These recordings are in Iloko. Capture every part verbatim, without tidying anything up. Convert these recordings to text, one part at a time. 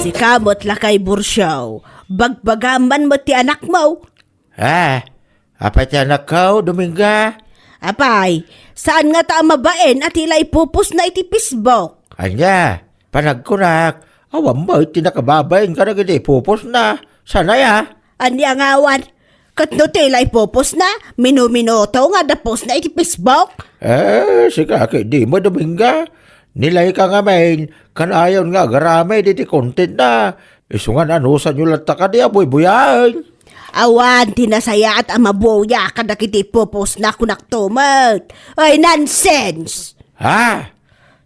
Ika met lakay Bursiaw, bagbagam man met ti anakmo. Ah, apay ti anakko, Dominga? Apay, saan ngata a mabain a ti la ipupostna iti Facebook? Ania, panagkunak, awan met ti nakababain kadagiti ipupostna. Saan aya? Ania nga awan? Ket no ti la ipupostna, minuminuto nga adda postna iti Facebook? Eh, sika ketdi met, Dominga. Ni Laika ngamin, kanayon nga agaramid iti contentna. Isu nga nanusanyo latta kadi a buybuyaen. Awan ti nasayaat a mabuya kadagiti ipupostna, kunakto met. Ay, nonsense! Ha?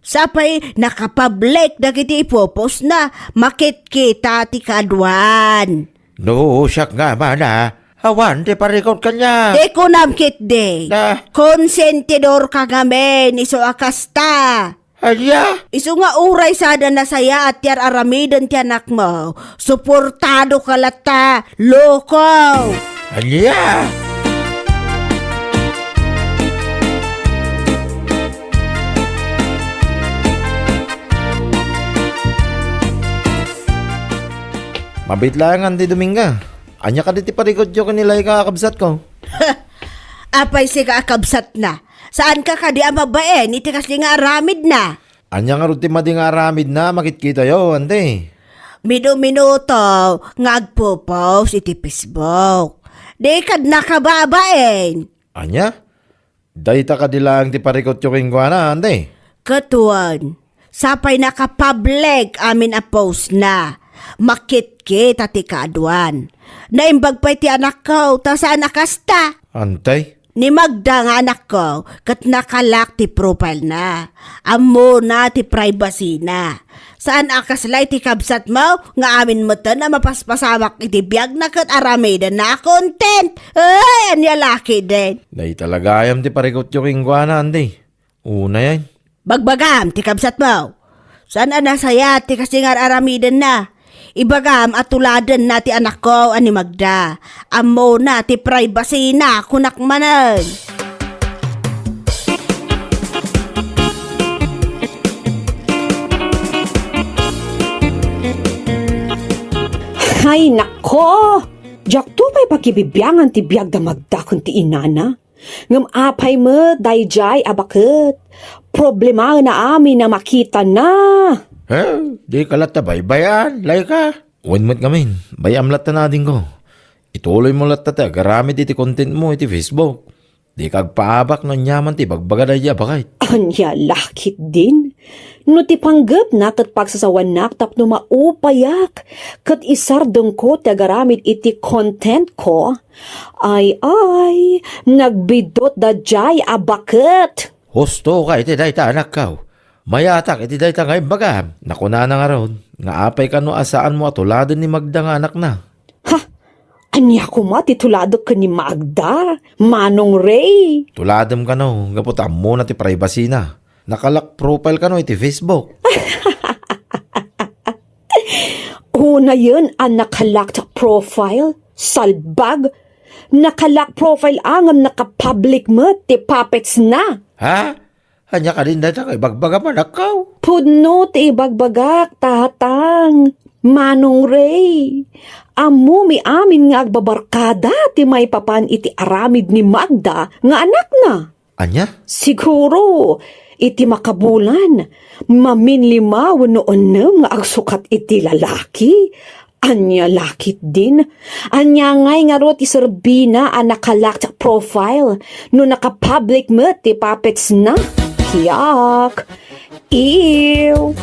Sapay nakapublic dagiti ipupostna, makitkita ti kaaduan. No siak nga amana, awan ti parikut kaniak. Di kunam ketdi. Na? Konsentidorka ngamin, isu a kasta. Ania? Isu nga uray sada nasayaat ti ar-aramiden ti anakmo, suportadoka latta, loko! Ania? Mabiit laeng, Auntie Dominga. Ania kadi ti parikutyo ken ni Laika a kabsatko? Apay sika a kabsatna? Saanka kadi a mabain iti kasdi nga aramidna? Ania ngarud ti madi nga aramidna a makitkitayo, Auntie? Minuminuto nga agpo-post iti Facebook. Di kad nakababain. Ania? Dayta kadi laeng ti parikutyo kenkuana, Auntie? Ket wen, sapay nakapublic amin a postna. Makitkita ti kaaduan. Naimbag pay ti anakko, ta saan a kasta. Auntie? Ni Magda nga anakko, ket nakalak ti profile na. Ammona ti privacy na. Saan a kasla iti kabsatmo nga amin metten a mapaspasamak iti biagna ket aramidenna a content. Ay, ania la ketdin? Dayta la gayam ti parikutyo kenkuana, Auntie. Unayen. Bagbagam ti kabsatmo. Saan a nasayaat ti kasdi nga ar-aramidenna. Ibagam a tuladenna ti anakko a ni Magda. Ammona ti privacy na, kunak manen. Ay, nako! Diakto pay pakibibiangan ti biag da Magda ken ti inana. Ngem apay met daydiay a baket? Problemaen a amin a makitana. Eh, dika latta baybay-an, Laika. Wen met ngamin, bay-am latta nadingko. Ituloymo latta ti agaramid iti contentmo iti Facebook. Dika agpaabak no aniaman ti ibagbaga daydiay a baket. Ania la ketdin? No ti panggepna ket pagsasawanak tapno maupayak ket isardengko ti agaramid iti contentko, ay, ay, nagbiddut daydiay a baket. Hustoka iti dayta, anakko. Mayatak iti dayta nga imbagam. Nakunana ngarud nga apay kano a saanmo a tuladen ni Magda nga anakna. Ha? Ania koma ti tuladek ken ni Magda, Manong Ray? Tuladem kano, gapu ta ammona ti privacy na. Nakalak profile kano iti Facebook. Unayen a nakalak profile, salbag. Nakalak profile a ngem nakapublic met ti puppets na. Ha? Ania kadin dayta nga ibagbagam, anakko? Pudno ti ibagbagak, Tatang. Manong Ray, ammomi amin nga agbabarkada ti maipapan iti aramid ni Magda nga anakna. Ania? Siguro, iti makabulan, maminlima wenno unnem nga agsukat iti lalaki. Ania la ketdin? Ania ngay ngarud ti serbina a nakalak ti profile no nakapublic met ti puppets na? Kiak! Ew!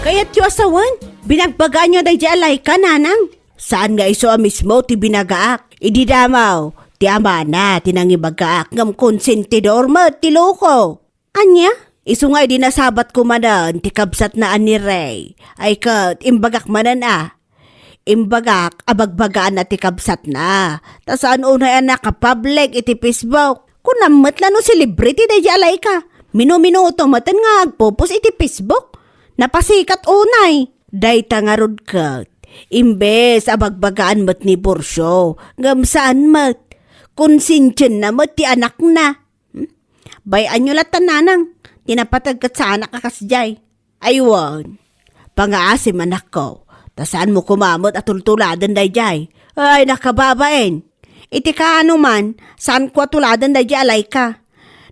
Kayatyo a sawen, binagbagaanyo daydiay a Laika, nanang? Saan nga isu a mismo ti binagaak? Idi damo, ti amana ti nangibagaak ngem konsentidor met ti loko. Ania? Isu nga idi nasabatko manen ti kabsatna a ni Ray, ay ket imbagak manen a. Imbagak a bagbagaanna ti kabsatna, ta saan unay a nakapublic iti Facebook. Kunam met la no celebrity daydiay a Laika. Minuminuto metten nga agpupos iti Facebook. Napasikat unay. Dayta ngarud ket, imbes a bagbagaan met ni Burcio, ngem saan met. Konsensienna met ti anakna. Hmm? Bay-anyo latta, nanang. Ti napateg ket saanak a kasdiay. Ay wen, pangaasim, anakko, ta saanmo koma met a tultuladen daydiay. Ay, nakababain. Iti kaano man, saanko a tuladen daydiay a Laika.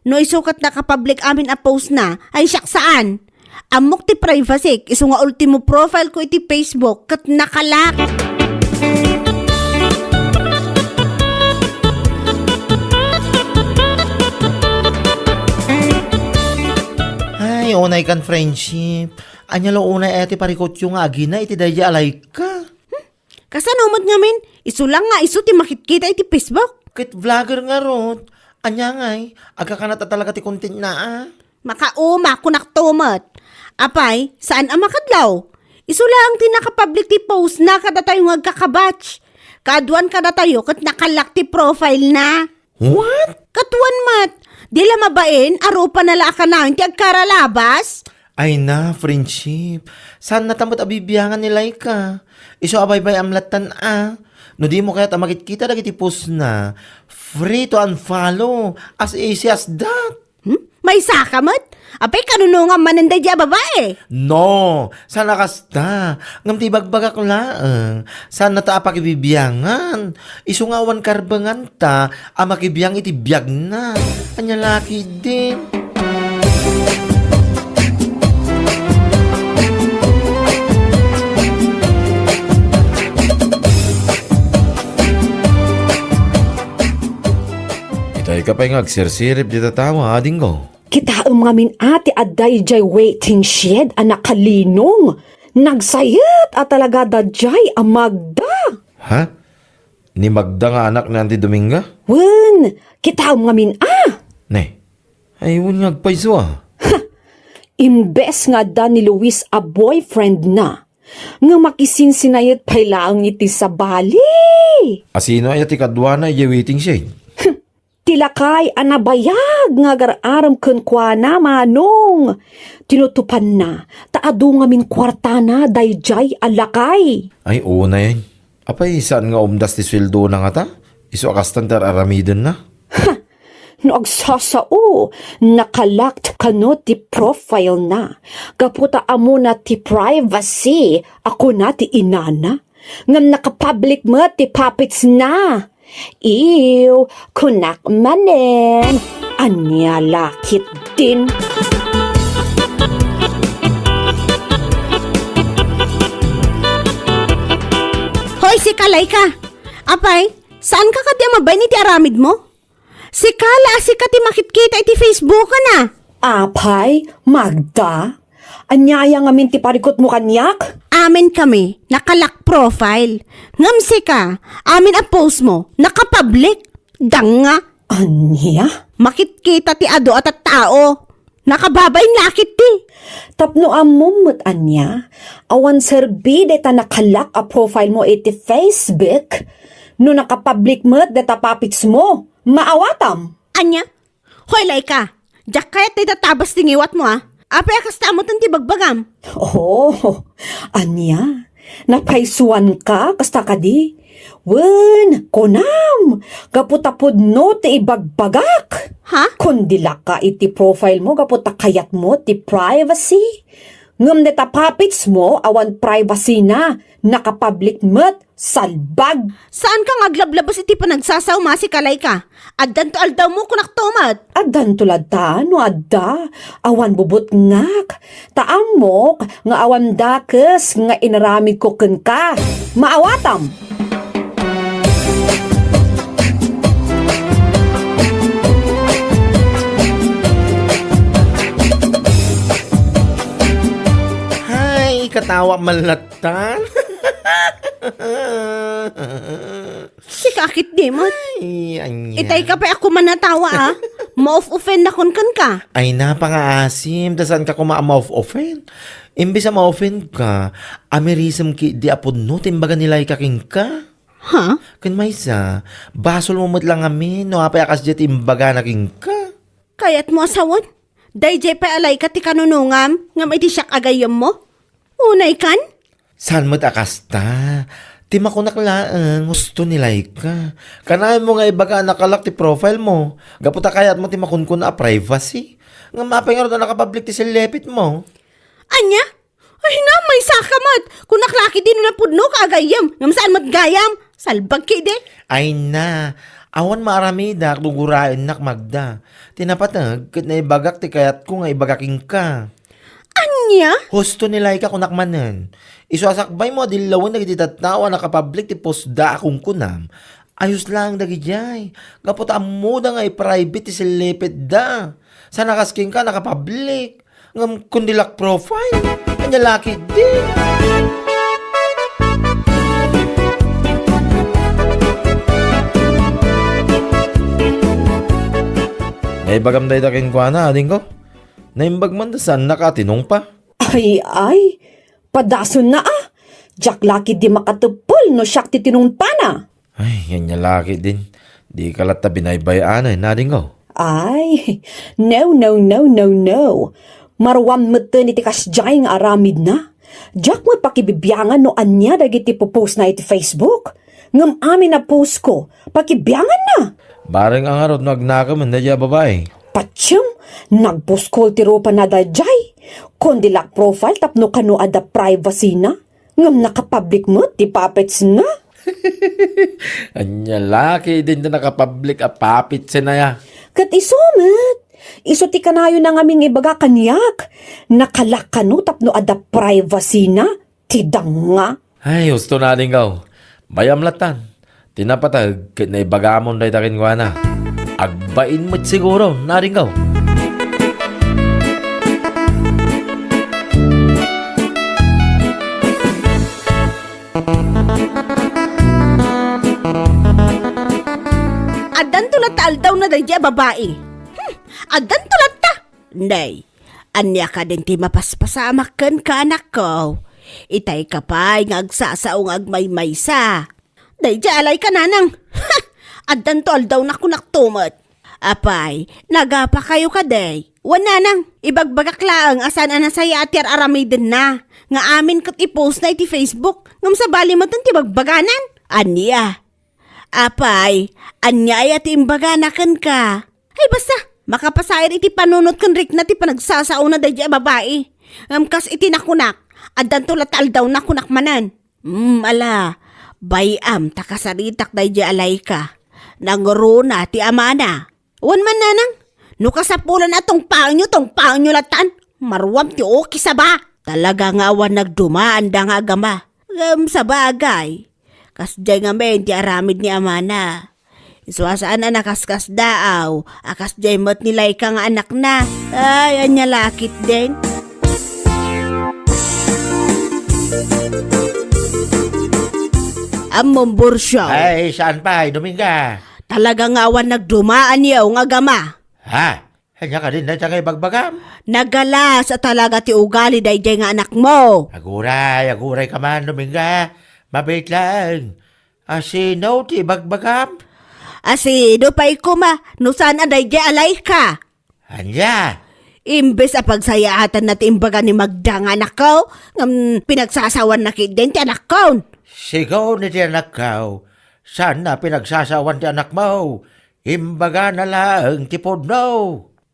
No isu ket nakapublic amin a post na, ay siak saan. Ammok ti privacy, isu nga ultimo profile ko iti Facebook ket nakalock. Ay, unay kan friendship. Ania la unay aya ti parikutyo nga agina iti daydiay a Laika? Kasano met ngamin? Isu lang nga isu ti makitkita iti Facebook. Ket vlogger ngarud. Ania ngay? Agkakanat a talaga ti content na, a? Makauma, kunakto met. Apay, saan a makadlaw? Isu laeng ti nakapublic ti post na kadatayo nga agkakabatch. Kaaduan kadatayo ket nakalock ti profile na. What? Katuan met, di la mabain, arupana la a kanayon ti agkaralabas? Ay na, friendship. Saan na ta met a bibiangan ni Laika? Isu a baybay-am lattan a. No dimo kayat a makitkita dagiti post na, free to unfollow. As easy as that. Hmm? Maysaka met? Apay, kanunongam manen daydiay a babai? No, saan a kasta. Ngem ti ibagbagak laeng, saan na ta a pakibibiangan. Isu nga awan karbenganta a makibiang iti biagna. Ania la ketdin? Itay ka pay nga agsirsirip dita tawa, adingko. Kitaem ngamin a ti adda idiay waiting shed a nakalinong. Nagsayet a talaga daydiay a Magda. Ha? Ni Magda nga anak ni Auntie Dominga? Wen, kitaem ngamin a. Ne, ay wen nga agpayso a. Ha! Imbes nga adda ni Luis a boyfriend na, nga makisinsinayet pay laeng iti sabali. Asino aya ti kaduana idiay waiting shed? Ti lakay a nabayag nga agar-arem kenkuana, Manong. Tinutopanna, ta adu ngamin kuartana daydiay a lakay. Ay, unay. Apay, saan nga umdas ti sueldona ngata? Isu a kastan ti ar-aramidenna? Ha! No agsasao, nakalock kano ti profile na. Gapu ta ammona ti privacy, a kuna ti inana. Ngem nakapublic met ti puppets na. Ew, kunak manen. Ania la ketdin? Hoy, sika, Laika. Apay, saanka kadi a mabain iti aramidmo? Sika la a sika ti makitkita iti Facebook na. Apay, Magda? Ania aya ngamin ti parikutmo kaniak? Amin kami, nakalock profile. Ngem sika, amin a post mo, nakapublic. Danga. Ania? Makitkita ti adu a tattao. Nakababain la ketdi. Tapno ammom met ania, awan serbi dayta nakalock a profile mo iti Facebook. No nakapublic met dayta puppets mo, maawatam. Ania? Hoy, Laika, diak kayat ti tatabas ti ngiwatmo, a. Apay a kasta met ti bagbagam? Oh, ania? Napaysuanka kasta kadi? Wen, kunam, gapu ta pudno ti ibagbagak. Ha? Kundi laka iti profile mo gapu ta kayatmo ti privacy. Ngem dayta puppets mo, awan privacy na, nakapublic met. Salbag! Saanka nga aglablabas iti panagsasao, masi, Laika? Addanto aldawmo, kunakto met. Addanto latta no adda, awan bubutngak. Ta ammok nga awan dakes nga inaramidko kenka. Maawatam! Hay, katawa man lat- Tan? Sika ketdi met. Ay, ania? Itay ka pay a kuman a tawa, a. Maof-ofen nakon kenka. Ay, napangaasim, ta saanka koma a maof-ofen. Imbes a ma-offend ka, amirisem ketdi a pudno ti imbaga ni Laika kenka. Ha? Ken maysa, basolmo met la ngamin no apay a kasdiay ti imbagana kenka. Kayatmo a sawen? Daydiay pay a Laika ti kanunongam, ngem iti siak a gayyemmo? Unay kan? Saan met a kasta? Ti makunak laeng, husto ni Laika. Kanayon mo nga ibaga a nakalak ti profile mo, gapu ta kayat mo ti makunkuna a privacy. Ngem apay ngarud a nakapublic ti sellepit mo? Ania? Ay na, maysaka met. Kunak la ketdi no napudno ka a gayyem, ngem saan met gayam. Salbag ketdi. Ay na, awan maaramidak no guraennak, Magda. Ti napateg ket naibagak ti kayatko nga ibaga kenka. Ania? Husto ni Laika, kunak manen. Isu a sakbay mo a dillawen dagiti tattao a nakapublic ti postda a kunkunam. Ayos laeng dagidiay. Gapu ta ammoda nga i-private ti sellepitda. Saan a kas kenka nakapublic. Ngem kun di lock profile, ania la ketdi? Naibagam dayta kenkuana, adingko? Naimbag man ta saannaka a tinungpa. Ay, ay, padasenna a. Diak la ketdi makatepel no siak ti tinungpana. Ay, ania la ketdin. Dika latta binaybay-anen, adingko. Ay, no, no, no, no, no. Maruam metten iti kasdiay nga aramidna. Diak met pakibibiangan no ania dagiti popostna iti Facebook. Ngem amin a postko, pakibianganna. Bareng a ngarud no agnakemen daydiay a babai. Patiem, nagpuskol ti rupana daydiay. Kun di lock profile tapno kano adda privacyna. Ngem nakapublic met ti puppetsna. Ania la ketdin ti nakapublic a puppetsna ya? Ket isu met, isu ti kanayonna ngamin nga ibaga kaniak. Nakalak kano tapno adda privacyna. Ti danga. Ay, husto na, adingko. Bayam lattan. Ti napateg ket naibagamon dayta kenkuana. Agbain met siguro, adingko. Addanto latta aldawna daydiay a babai. Hmm, addanto latta. Nay, ania kadin ti mapaspasamak kenka, anakko? Itay ka pay nga agsasao nga agmaymaysa. Daydiay a Laika, nanang. Ha! Addanto aldawna, kunakto met. Apay, nagapakayo kadi? Wen, nanang, ibagbagak laeng a saan a nasayaat ti ar-aramidenna, nga amin ket i-postna iti Facebook, ngem sabali metten ti bagbaganan. Ania? Apay, ania aya ti imbagana kenka? Ay, basta, makapasair iti panunot ken rikna ti panagsasaona daydiay a babai. Ngem kas iti nakunak, addanto latta aldawna, kunak manen. Hmm, ala, bay-am ta kasaritak daydiay a Laika. Nangruna ti amana. Wen man, nanang, no kasapulan a tungpaenyo, tungpaenyo lattan. Maruam ti ukis a ba. Talaga nga awan nagdumaanda nga agama. Ngem sabagay, kasdiay ngamin ti aramid ni amana. Isu a saan a nakaskasdaaw a kasdiay met ni Laika nga anakna. Ay, ania la ketdin? Ammom, Borsiaw. Ay, saan pay, Dominga? Talaga nga awan nagdumaanyo nga agama. Ha? Ania kadin dayta nga ibagbagam? Nagalas a talaga ti ugali daydiay nga anakmo. Aguray, aguray ka man, Dominga. Mabiit laeng. A sino ti ibagbagam? A sino pay koma no saan a daydiay a Laika? Ania? Imbes a pagsayaatanna ti imbaga ni Magda nga anakko, ngem pinagsasawanna ketdin ti anakko. Sigun iti anakko, saanna a pinagsasawan ti anakmo. Imbagana laeng ti pudno.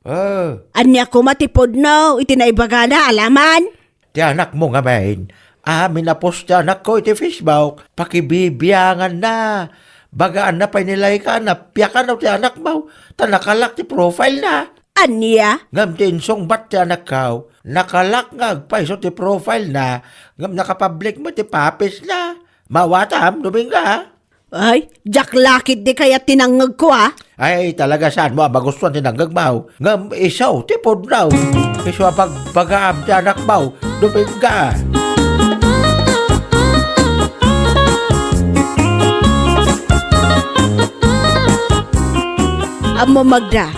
Ah. Ania koma ti pudno iti naibagana, Alaman? Ti anakmo ngamin, amin a post ti anakko iti Facebook, pakibibianganna. Bagaanna pay ni Laika, napiakano ti anakmo, ta nakalak ti profile na. Ania? Ngem ti insungbat ti anakko, nakalak nga agpayso ti profile na, ngem nakapublic met ti papis na. Mawatam, Dominga. Ay, diak la ketdi kayat ti nangngegko, a. Ay, talaga saanmo a magustuan ti nangngegmo. Ngem isu ti pudno. Isu a bagbagaam ti anakmo, Dominga. Ammo, Magda,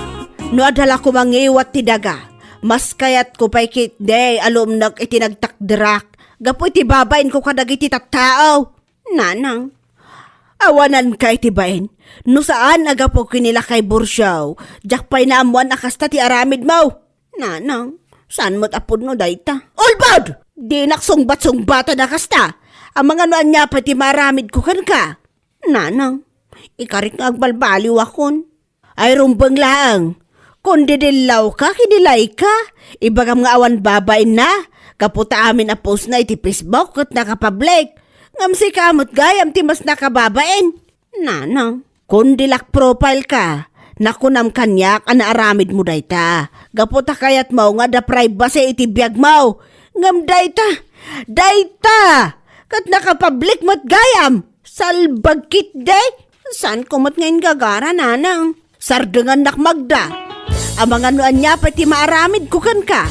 no adda la koma ngiwat ti daga, mas kayatko pay ketdi a lumnek iti nagtakderak gapu iti babainko kadagiti tattao. Nanang, awananka iti bain. No saan a gapu ken ni lakay Borsiaw, diak pay naammoan a kasta ti aramidmo. Nanang, saan met a pudno dayta? Ulbod! Dinak sungbat-sungbatan a kasta. Amangan no ania pay ti maaramidko kenka. Nanang, ikarik nga agbalbaliwakon. Ay, rumbeng laeng. Kon didillawka ken ni Laika, ibagam nga awan babainna, gapu ta amin a postna iti Facebook ket nakapublic. Ngem sika met gayam ti mas nakababain. Nanang, kon di-lock profile ka, nakunam kaniak a naaramidmo dayta. Gapu ta kayatmo nga adda privacy iti biagmo. Ngem dayta, dayta, ket nakapublic met gayam. Salbag ketdi. Saanko met nga inggagara, nanang. Sardengannak, Magda. Amangan no ania pay ti maaramidko kenka.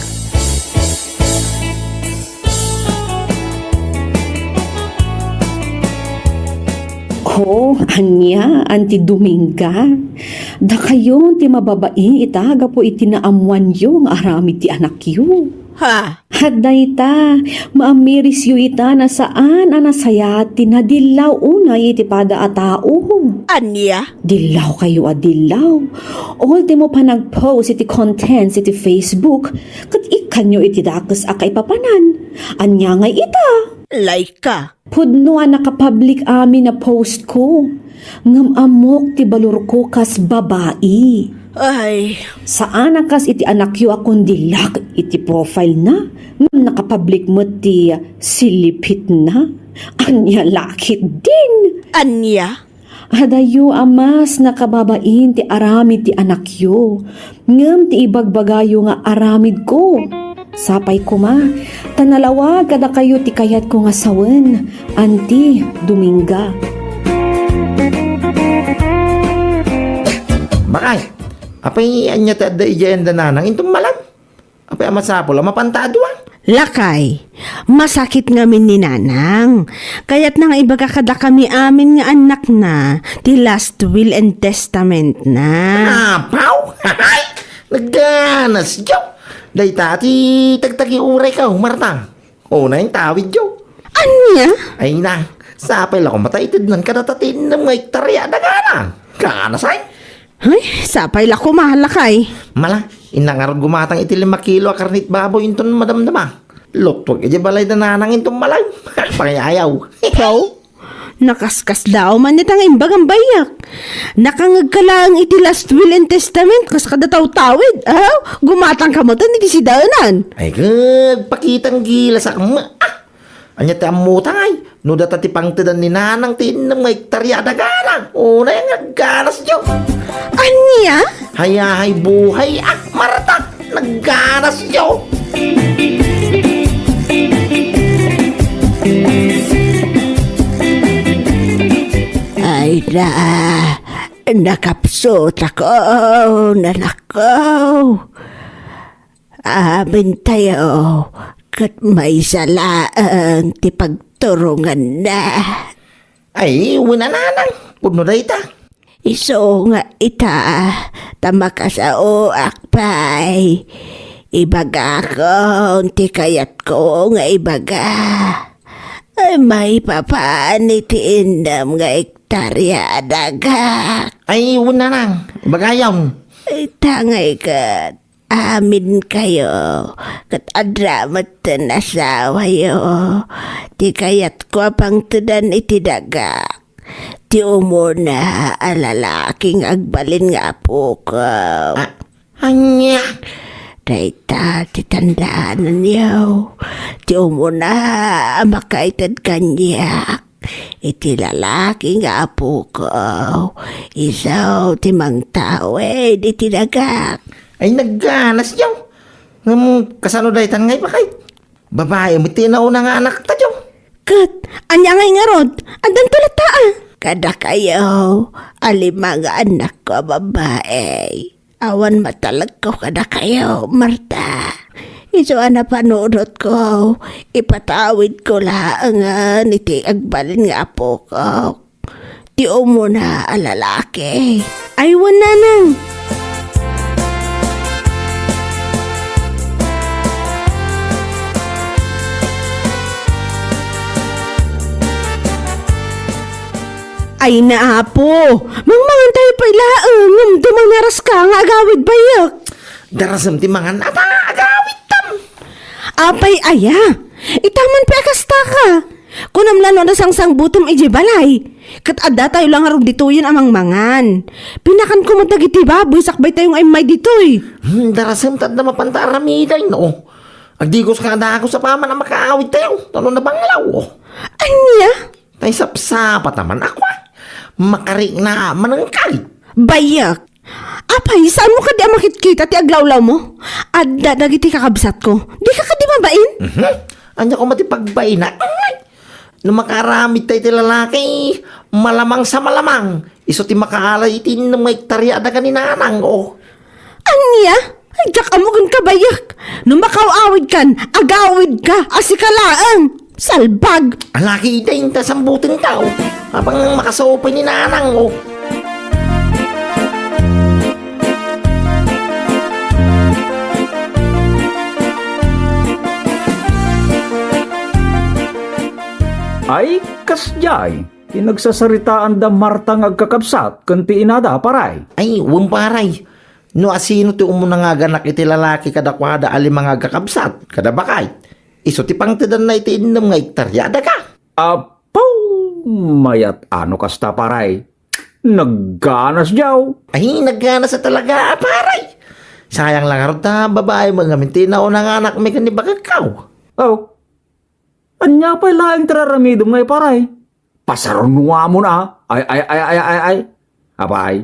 Oh, ania, Auntie Dominga? Dakayon ti mababain ita gapu iti naammoanyo nga aramid ti anakyo. Ha? Ket dayta, maamirisyo ita na saan a nasayaat ti nadillaw unay iti pada a tao. Ania? Dillawkayo a dillaw. Ultimo panagpost iti contents iti Facebook, ket ikkanyo iti dakes a kaipapanan. Ania ngay ita? Laika. Pudno a nakapublic amin a postko, ngem ammok ti balorko kas babai. Ay. Saan a kas iti anakyo a kon di-lock iti profile na, ngem nakapublic met ti silipitna. Ania la ketdin? Ania? Adayo a mas nakababain ti aramid ti anakyo, ngem ti ibagbagayo nga aramidko. Sapay koma, ta nalawag kadakayo ti kayatko nga sawen, Auntie Dominga. Bakay, apay ania ti adda idiay anda nanang inton malam? Apay a masapul a mapanta a dua? Lakay, masakit ngamin ni Nanang. Kayatna nga ibaga kadakami amin nga annakna ti last will and testament na. Apaw? Nagganas, Joe. Dayta ti tagtagi uray ka, Marta. Una intawid, Joe. Ania? Ay na, sapay la koma ta itednan kadata ti innem nga ektarya a dagana. Kanasay? Ay, sapay la koma, lakay. Mala, innak ngarud gumatang iti lima kilo a karnit baboy inton madamdama. Lutwag idiay balay da nanang inton malam. Pangayaw. Pau? Nakaskasdaaw man ita nga imbagam bayak. Nakangegka laeng iti last will and testament kas kada tawtawid. Aw, gumatang ka met iti sidaenan. Ay, gagpakitang gilasak met. Ah! Ania ti ammota ngay? No data ti pangtedan ni Nanang ti innem nga ektarya a dagana. Unay nga agganas, Joe. Ania? Hayahay buhay, ah, Marta. Nagganas, Joe. Ay na, nakapsut ako, nanakko. Amintayo, ket maysa laeng ti pagturonganna. Ay, wen a, Nanang, pudno dayta. Isu nga ita, ta makasaoak pay. Ibagakon ti kayatko nga ibaga. Ay, maipapan iti innem nga ektarya a dagak. Ay, wen, Nanang, ibagayam. Ita nga iket. Aminkayo, ket adda metten asawayo. Ti kayatko a pangtedan iti dagak, ti umuna a lalaki nga agbalin nga apoko. Ah, ania? Dayta ti tandaananyo, ti umuna a makaited kaniak. Iti lalaki nga apoko, isu ti mangtawid iti dagak. Ay, nagganas, Joe. Ngem, kasano daytan nga ipakay? Babai met ti nauna nga anakta, Joe. Ket, ania ngay ngarud? Addanto latta, a? Kadakayo, a lima nga annakko a babai. Awan matalekko kadakayo, Marta. Isu a napanunotko, ipatawidko laengen iti agbalin nga apokok. Ti umuna a lalaki. Ay, wen, Nanang. Ay, na, Apo, mangmangan tayo pay laeng, ngem dumangaraska nga agawid bayak. Darasem ti mangan, ata agawidtam. Apay aya? Itaman pay a kasta ka. Kunam la no adda sangsangbutem idiay balay. Ket adda tayo la ngarud ditoyen a mangmangan. Pinakanko met dagiti baboy sakbay tayo nga immay ditoy. Hmm, darasem ta adda mapanta aramiden, no? Agdigos nga adagos apaman a makaawid tayo, ta no nabanglaw, oh. Ania? Tay sapsapata man ako, ah. Makarikna manengkay. Bayak. Apay, saanmo kadi a makitkita ti aglawlawmo? Adda dagiti kakabsatko. Dika kadi mabain? Mhm. Ania koma ti pagbaina? Ay! No makaaramid tay ti lalaki, malamang sa malamang, isu ti makaalay iti innem nga ektaria a daga ni nanang, oh. Ania? Ay, diak ammo ken kabayak. No makaw-awidkan, agawidka, a sika laeng. Salbag! Alaki ida inta sambuten tao. Apang makasao pay ni nanang, oh. Ay, kasdiay, ti nagsasaritaan da Marta nga agkakabsat ken ti inada, paray. Ay, wen, paray. No asino ti umuna nga aganak iti lalaki kadakuada a lima nga agkakabsat, kada baket, isu ti pangtedanna iti innem nga ektaria a daga. Apo! Mayat a no kasta, paray. Nagganas diaw. Ay, nagganas a talaga, paray. Sayang la ngarud ta babaem ngamin ti nauna nga anakmi ken ni bagekko. Oh. Ania pay laeng ti raramidem ngay, paray? Pasarunuamon a. Ay, ay, ay, ay, ay, ay. Apay,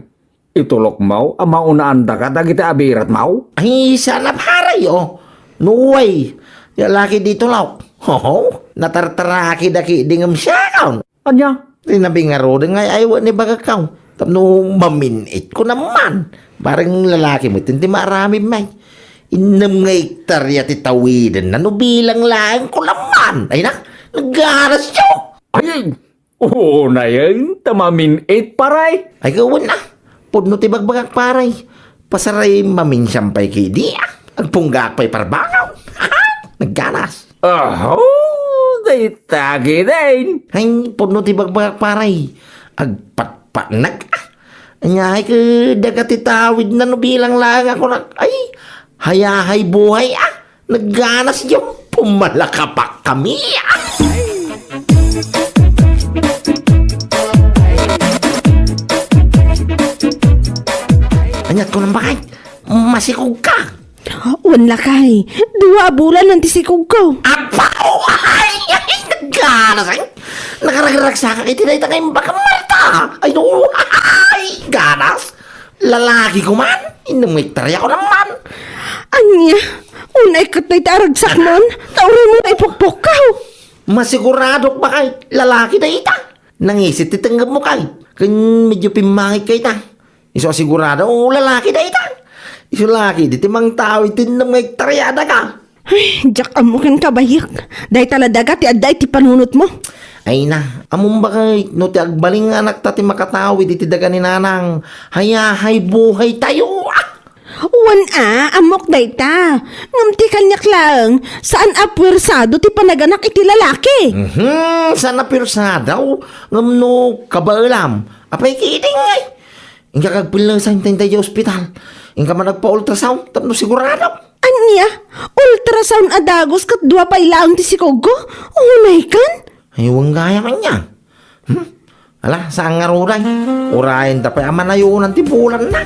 itulokmo a maunaan daka dagiti abiratmo? Ay, saan a, paray, oh. No way. Lalaki di tulok. Ho, natartaraki daki di ngem siakon. Ania? Ti nabingaruden nga ay-aywen ni bagekko. Tapno mamin-it ko naman. Bareng lalaki met ti maaramid, may. Innem nga ektaria ti tawidenna no bilang laeng ko naman. Ay na, nagganas yo. Ay, unayen ta mamin-it, paray. Ay, kawan na. Pudno ti bagbagak, paray. Pasaray maminsan pay kidi, ah. Agpunggaak pay parbangaw. Nagganas. Aho, dayta giden. Ay, pudno ti bagbagak, paray. Agpatpatnag, ah. Anya, ay, ke, daga ti tawid na no bilang lang ako na. Ay, hayahay buhay, ah. Nagganas yung pumalakapak kami, ah. Anyat ko nang bakay, masikog ka. Wen lakay, dua a bulan ti sikog ko. Apaw! Ay, ay, nagganas, ay. Nakaragaragsakak iti dayta nga imbag a Marta. Ay, no, ay, ganas. Lalaki ko man, innem nga ektarya ko naman. Anya, unay ket dayta aragsakmon, ta uray mo na ipukpukkaw. Masiguradok bakay, lalaki dayta. Nangisit ti tenggem mo kay, ken medyo pimmangit kayta. Isu a sigurado, o, lalaki dayta. Isu laki, di ti mangtao iti innem nga ektarya a daga. Ay, diak ammo ken kabayek. Dayta la daga ti adda iti panunotmo. Ay na, ammom bakay, no ti agbalin nga anakta ti makatawid iti daga ni nanang, hayahay buhay tayo. Ah! Wen a, ammok dayta. Ngem ti kaniak laeng, saan a puersado ti panaganak iti lalaki. Mhm, saan a puersado. Ngem no kabaelam, apay ki idingay. Inka kagpillesan ta intay di ospital. Inka man agpa-ultrasound tapno sigurado. Ania? Ultrasound a dagus ket dua pay laeng ti sikogko? Unay kan? Ay, wen gayam ania. Hmm? Ala, saan nga ruday? Urayen ta pay a manayunan ti bulan na.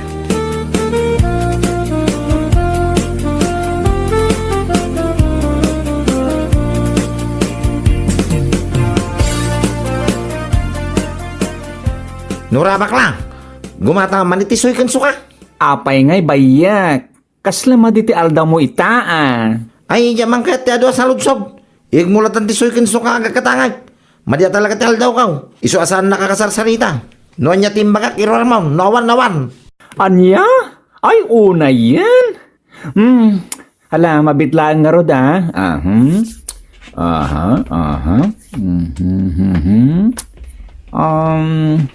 Nora, bakla, gumata man iti suy ken suka. Apay ngay, bayak? Kasla madi ti aldawmo ita a? Ay, diak man ket ti adu a saludsob. Igmulatan ti suy ken suka a agkatangay. Madi a talaga ti aldawko. Isu a saan nakakasarsarita. No ania ti imbagak, iruarmon. No awan, awan. Ania? Ay, unayen. Hmm. Hala, mabit laeng ngarud, a. Aha. Aha, aha. Mhm, mhm. Um,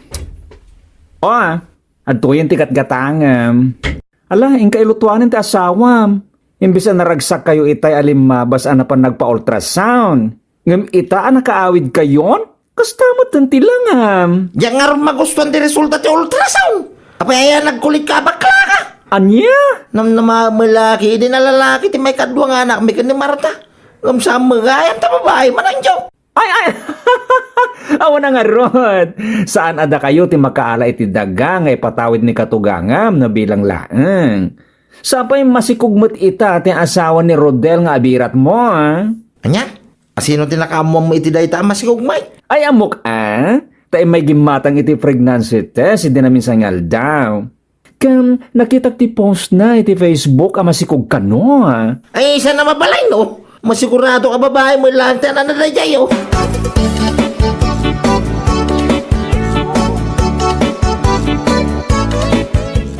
o, a. Adtoyen ti gatgatangem. Ala, inka ilutuanen ti asawam. Imbes a naragsakkayo itay a limmabas a napan nagpa-ultrasound. Ngem ita a nakaawidkayon, kasta met ti langam. Diak ngarud magustuan ti resulta ti ultrasound. Apay aya nagkulitka a baklaka? Ania? Namnama met laki, idi nalalaki ti maikadua nga anakmi ken ni Marta. Ngem saan met gayam ta babai man, anjo. Ay, ay! Awan a ngarud! Saan a dakayo ti makaala iti daga nga ipatawid ni katugangam no bilang laeng. Sapay masikog met ita ti asawa ni Rodel nga abirat mo, a? Ania? Asino ti nakaammuam iti dayta a masikog, Mike? Ay, ammok, a? Ta immay gimmatang iti pregnancy test idi naminsan nga aldaw. Ken nakitak ti post na iti Facebook a masikog kano, a? Ay, saan a mabalin, no? Masigurado a babae mo lang ti anana daydiay, oh.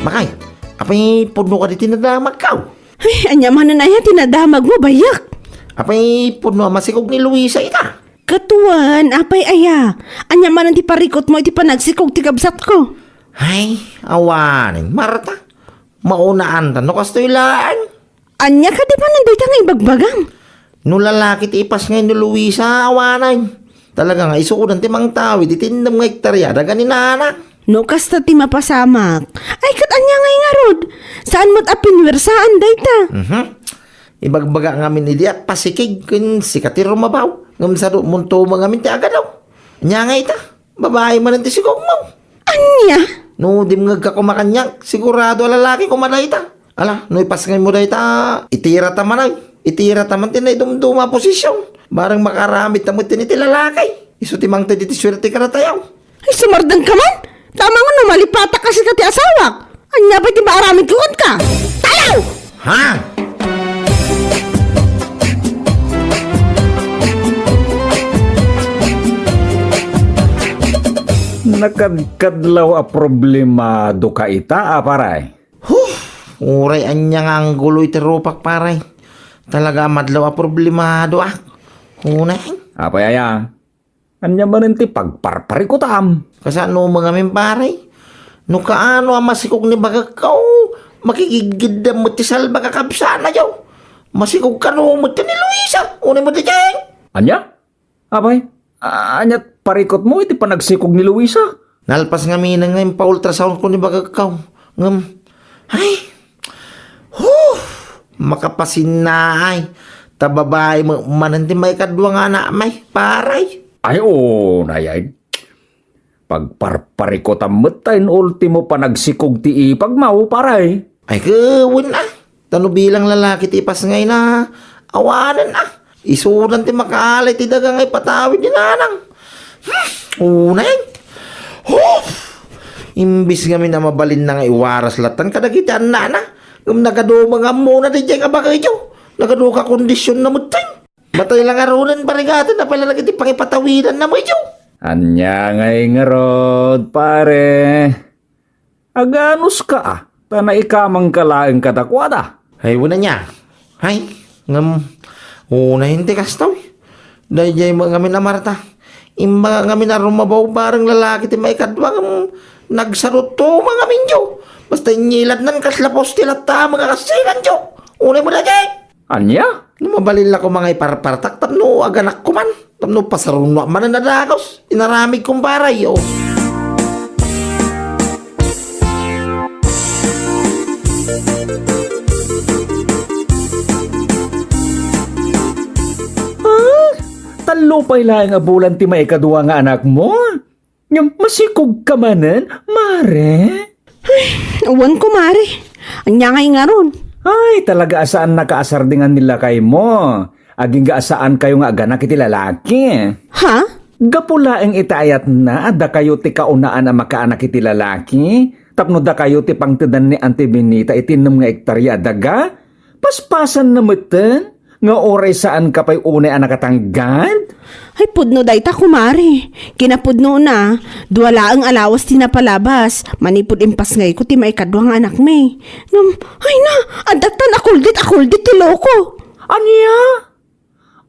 Makay, apay pudno ka di tinadamagkaw? Ay, ania manen aya tinadamag mo, bayak? Apay pudno a masikog ni Luisa ita? Katuan, apay aya? Ania manen ti parikot mo iti panagsikog ti kabsatko? Ay, awanen, Marta. Maunaan ta no kastoy laeng. Ania kadi manen dayta nga ibagbagam? No lalaki ti ipasngay ni Luisa, awanen. Talaga nga isudan ti mangtawid iti innem nga ektaria daga ni nana. No kasta ti mapasamak, ay ket ania ngay ngarud? Saan met a pinuersaan dayta? Mhm. Ibagbaga ngamin idi a pasikig ken sika ti rumabaw. Ngem sadu munto mo ngamin ti agadaw. Ania ngay ta? Babae manen ti sigogmo. Ania? No dimngegka koma kaniak, sigurado a lalaki koma dayta. Ala, no ipasngay mo dayta, itira ta man ay. Itira ta man ti naidumduma a posisyon. Bareng makaaramid ta met iti lalaki. Isu ti mangted iti suerte kadatayo. Ay, sumardeng ka man? Tama nga no malipatak ka sika ti asawak. Ania pay ti maaramid ko kenka? Talaw! Ha? Nakadkadlaw a problemado ka ita, a, pare? Huh! Uray ania nga anggulo iti rupak, pare. Talaga a madlaw a problemado, a. Unay. Apay aya? Ania manen ti pagparparikutam? Kasano met ngamin, pare? No kaano a masikog ni bagekko, makigidgiddam met ti salbag a kabsanayo. Masikog kano met ni Luisa. Unay mo ti diay. Ania? Apay, a-, aniat parikot mo iti panagsikog ni Luisa? Nalpas ngamin nga impa-ultrasound ko ni bagekko. Ngem, ay, huh, makapasinnaay. Ta babae met manen ti maikadua nga anakmi, pare. Ay, oo, nayay. Pagparparikutam met ta in ultimo panagsikog ti ipagmo, pare. Ay, ket wen a. Ta no bilang lalaki ti ipasngayna, awanen a. Isudan ti makaala iti daga nga ipatawid ni nanang. Hmm, unay. Huh! Imbis ngamin a mabalinna nga iwaras lattan kadagiti annana, ngem nagadu met nga ammona daydiay nga bagayyo. Nagadu kakondisionna metten. Matay la ngaruden, parigaten, apay la dagiti pangipatawidanna met idiay? Ania ngay ngarud, pare? Aganuska, a, ta naikamangka laeng kadakuada. Ay, wen ania? Ay, ngem, unay ti kastoy. Daydiay met ngamin a Marta. Imbaga ngamin a rumabaw bareng lalaki ti maikadua, ngem nagsadutto met ngamin diay. Basta inyiladnan kasla poste latta met nga kasinanyo. Unay mo daydiay. Ania? No mabalin la koma nga iparpartak tapno aganakko man, tapno pasarunoak manen a dagus. Inaramid, kumpare, o. Ah, tallo pay laeng a bulan ti maikadua nga anakmo? Ngem masikog ka manen, mare? Ay, awan, kumare. Ania ngay ngarud? Ay, talaga a saan nakaasardingan ni lakaymo. Agingga a saankayo nga aganak iti lalaki. Ha? Gapu laeng iti ayatna a dakayo ti kaunaan a makaanak iti lalaki, tapno dakayo ti pangtedan ni Auntie Benita iti innem nga ektaria a daga, paspasanna metten. Nga uray saanka pay unay a nakatanggad? Ay, pudno dayta, kumare. Kinapudnona, dua laeng a lawas ti napalabas manipud impasngayko ti maikadua nga anakmi. Ngem, ay na, adda tan a kuldit a kuldit ti loko. Ania?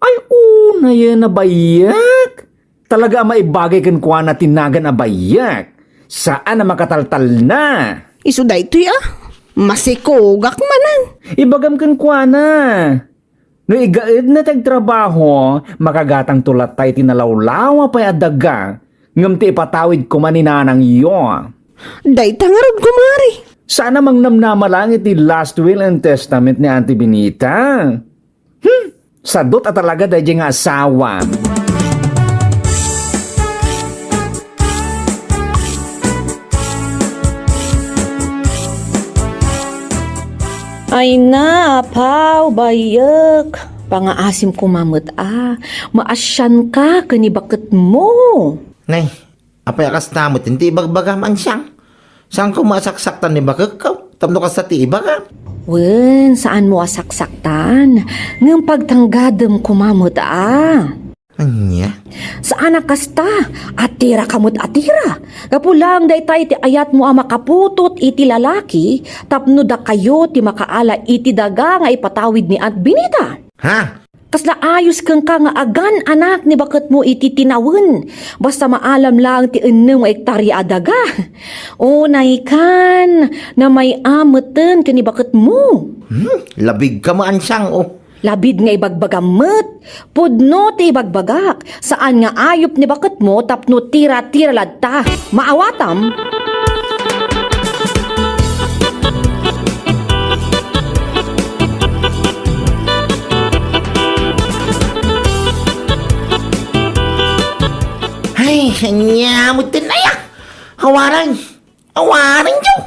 Ay, unayen a bayek. Talaga a maibagay kenkuana ti nagan a bayek. Saan a makataltalna. Isu daytoy a, masikogak manen. Ibagam kenkuana. No igaedna ti agtrabaho, makagatangto latta iti nalawlawa pay a daga, ngem ti ipatawid koma ni nanangyo. Dayta ngarud, kumare. Saan a mangnamnama laeng iti last will and testament ni Auntie Benita. Hmm, sadut a talaga daydiay nga asawa. Ay na, apaw, bayek. Pangaasim koma met a, maasianka ken ni baketmo. Nay, apay a kasta met ti ibagbagam, Ansiang? Saanko a saksaktan ni bakekko tapno kasta ti ibagam? Wen, saanmo a saksaktan, ngem pagtanggadem koma met a. Ania? Saan a kasta, atiraka met a tira. Gapu laeng dayta iti ayatmo a makaputot iti lalaki tapno dakayo ti makaala iti daga nga ipatawid ni Aunt Benita. Ha? Kasla ayos kenka nga agan-anak ni baketmo iti tinawen, basta maalam laeng ti ennem nga ektaria a daga. Unaykan, namay-a meten ken ni baketmo. Hmm, labigka met, Ansiang, o. Labid nga ibagbagam met, pudno ti ibagbagak, saan nga ayop ni baketmo tapno tira-tira latta. Maawatam? Ay, ania met ti aya? Awanan! Awanan, Joe!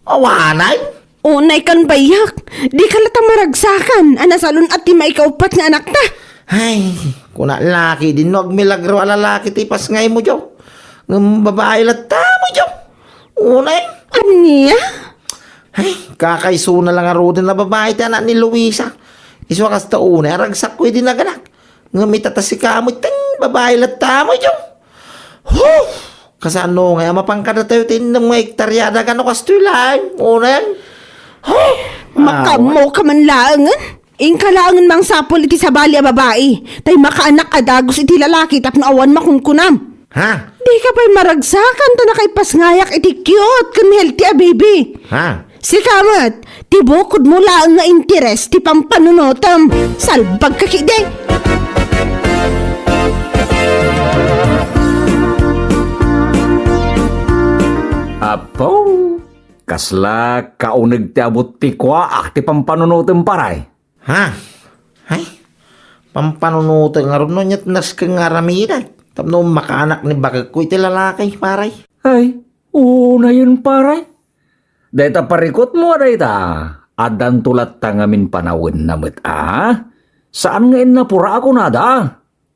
Awanan! Unaykan, bayek, dika latta maragsakan a nasalun-at ti maikauppat nga anakta. Ay, kuna la ketdin no agmilagro a lalaki ti ipasngaymo, Joe. Ngem babai latta mo, Joe. Unay. Ania? Ay, kakaisuna la ngaruden a babai ti anak ni Luisa. Isu a kasta unay a ragsakko idi naganak. Ngem ita ta sika met ti babai latta mo, Joe. Huh! Kasano ngay a mapan kadatayo ti innem nga ektaria a daga no kastoy laeng? Unay? Huh! Makaammoka man laengen. Inka laengen mangsapul iti sabali a babai, tay makaanak a dagus iti lalaki tapno awan makunkunam. Ha? Dika pay maragsakan ta nakaipasngayak iti cute ken healthy a baby. Ha? Sika met, ti bukodmo laeng nga interes ti pampanunotem. Salbagka ketdi. Apo, kasla kauneg ti abut ti kuaak ti pampanunotem, pare. Ha? Ay, pampanunotek ngarud no ania't nasken nga aramidek tapno makaanak ni bakekko iti lalaki, pare? Ay, unayen, pare. Dayta parikutmo a dayta, addanto latta ngamin panawenna met a. Saan nga innapura a kunada?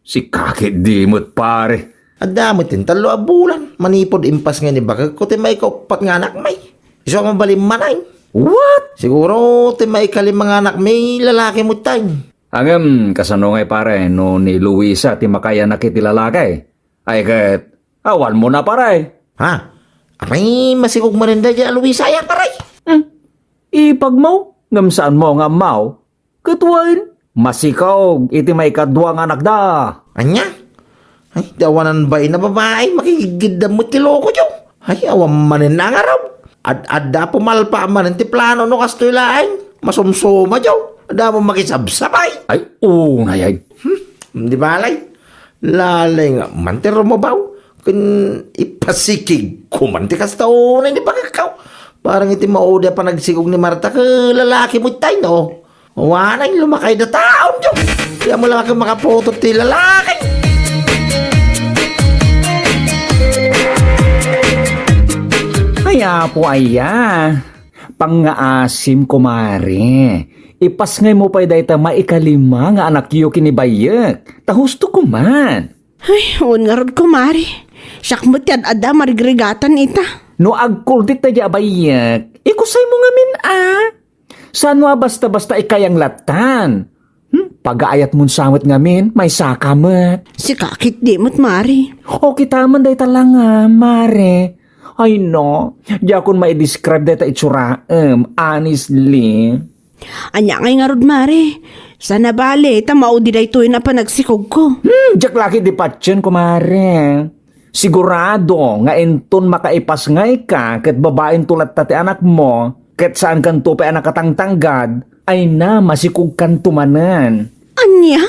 Sika ketdi met, pare. Adda met ti tallo a bulan manipud impasngay ni bakekko ti maikauppat nga anakmi. Isu a mabalin manen. What? Siguro ti maikalima nga anakmi, lalaki met tay. Ngem, kasano ngay, pare, no ni Luisa ti makaanak iti lalaki? Ay ket, awanmo na, pare. Ha? Apay, masikog manen daydiay a Luisa aya, pare? Hmm. Ipagmo, ngem saanmo nga ammo? Ket wen, masikog iti maikadua nga anakda. Ania? Ay, ti awanan bain a babai, makigidgidda met ti loko, Joe. Ay, awan manen nangarab. Ad-adda pumalpa manen ti plano no kastoy laeng. Masumsuma, Joe. Adda mo makisabsabay. Ay, unay ay. Hmm, di balay. Lalay nga man ti rumabaw. Ken ipasikig ko man ti kasta unay ni pagkakaw. Parang iti maudi a panagsikog ni Marta ket lalaki met tay, no? Wanay, lumakay da taon, Diyo. Di mo lang ako makaputot ti lalaki. Ay, apo, aya. Pangngaasim, kumare. Ipasngaymo pay dayta maikalima nga anakyo ken ni Bayek. Ta husto ko man. Ay, wen ngarud, kumare. Siak met ti ad-adda marigrigatan ita. No agkuldit daydiay a Bayek, ikusaymo ngamin a. Saan no a basta-basta ikayang lattan? Hmm? Pagaayatmon sa met ngamin, maysaka met. Sika ketdi met, mare. O kita man dayta la nga, mare. Ay no, diakon maidescribe dayta itsuraem, honestly. Ania ngay ngarud, mare? Saan a bale, ta maudi daytoy a panagsikogko. Hmm, diak la ketdi patien, kumare. Sigurado nga inton makaipasngayka ket babainto latta ti anakmo, ket saankanto pay a nakatangtanggad, ay na, masikogkanto manen. Ania?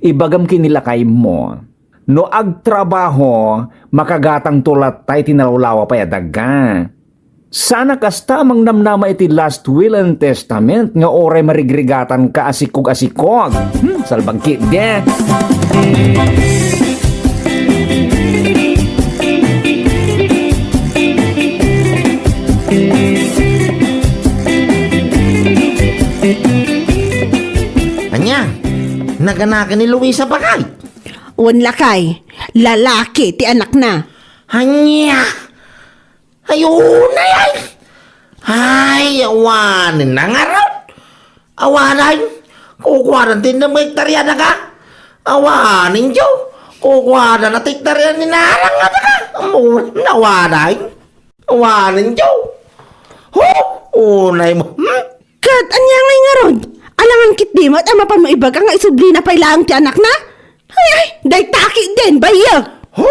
Ibagam ken ni lakaymo, no agtrabaho, makagatangto latta iti nalawlawa pay a daga. Saan a kasta a mangnamnama iti last will and testament nga uray marigrigatanka a sikog a sikog. Hmm, salbag ketdi. Naganakan ni Luisa, bakay? Wen, lakay, lalaki ti anakna. Ania? Ay, unay, ay! Ay, awanen na ngarud! Awanen! Kukuadan ti innem nga hektarya daga! Awanen, Diyo! Kukuadan na ti hektarya ni nanang nga daga! Awanen! Awanen, Diyo! Ho! Unay mo! Hmm? Ket ania ngay ngarud? Alangan ketdi met a mapanmo ibaga nga isublina pay laeng ti anakna? Ay, ay, dayta ketdin, bayo! Ho!